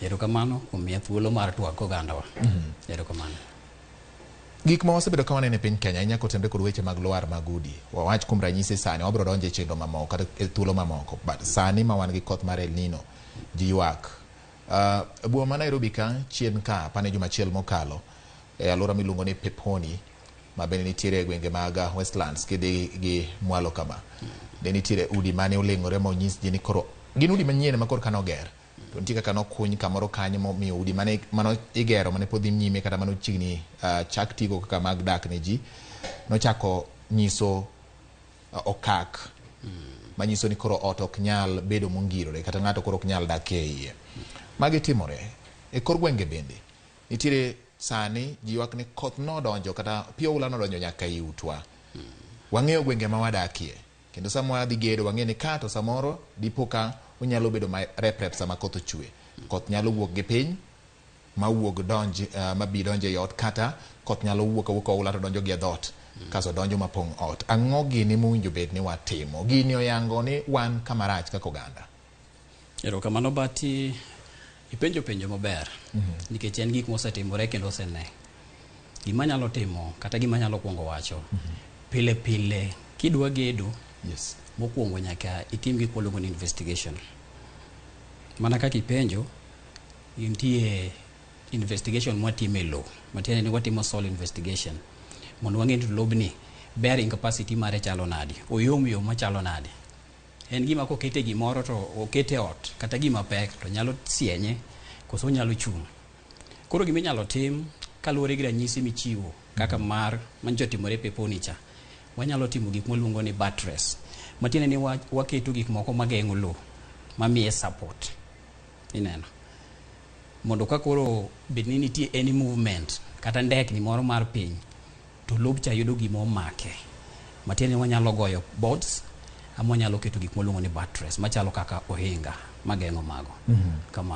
Erokamano kuom miya thuolo mar twak gogandawa. Erokamano. Gik ma wasebedo ka waneno e piny Kenya ahinya kotenore kod weche mag lwar mag udi. Wawach kuom ranyisi sani wabiro donjo e chenro mamoko kata e thuolo mamoko. But sani ma wan gi koth mar El Nino, ji ywak. Boma ma Nairobi ka chien ka apani juma achiel mokalo e alwora miluongo ni Peponi ma bende nitiere e gwenge mag Westlands kidhi gi mwalo kama. Ne nitiere udi mane oleng'ore ma onyis ji ni koro gin udi manyien ma korka noger. To nitie kaka nokuny kamoro kanyo momiyo udi mane mano igero mane pod dhi nyime kata mane ochiegni chak tigo kaka mag dak ne ji nochako nyiso okak manyiso ni koro ot ok nyal bedo mongirore kata ng'ato koro ok nyal dak e iye. Magi timore e kor gwenge bende. Nitiere sani ji ywak ni koth nodonjo kata pi oula nodonjo nyaka ei utwa. Wang'eyo gwenge ma wadakie. Kendo sama wadhi gedo wang'e ni ka to samoro dipo ka onyalo bedo ma rep rep sama koth ochwe. Koth nyalo wuok gi piny ma wuog donj ma bi donj ei ot kata koth nyalo wuok awuoka oula to donjo gi e dhoot kasto donjo mapong' ot. Ang'o gini mowinjo bed ni watimo? Gini oyango ni wan kama rach kaka oganda. Erokamano Bati, ipenjo penjo maber nikech en gik mosetimore kendo osene. Gima anyalo timo kata gima anyalo kuongo wacho, pile pile kidwa gedo, mokwongo nyaka itim gik waluongo ni investigation. Mana kaka ipenjo, nitie investigation mwatimo e lowo, matiende ni watimo soil investigation mondo wang'e ni lobni bearing capacity mare chalo nade, oyom yom machalo nade. En gima kokete gimoro to okete ot kata gima pek to nyalo sienye koso onyalo chung'. Koro gima inyalo tim kaluwore gi ranyisi michiwo kaka mar manyocha otimore Peponi cha, wanyalo timo gik mwaluongo ni buttress. Matiende ni waketo gik moko mageng'o lowo, mamiye support. Ineno. Mondo ka koro bed ni nitie any movement kata ndekni moro mar piny, to lob cha yudo gima omake. Matiende ni wanyalo goyo boards ama wanyalo keto gik mwaluongo ni buttress machalo kaka ohinga mageng'o mago. Kamano.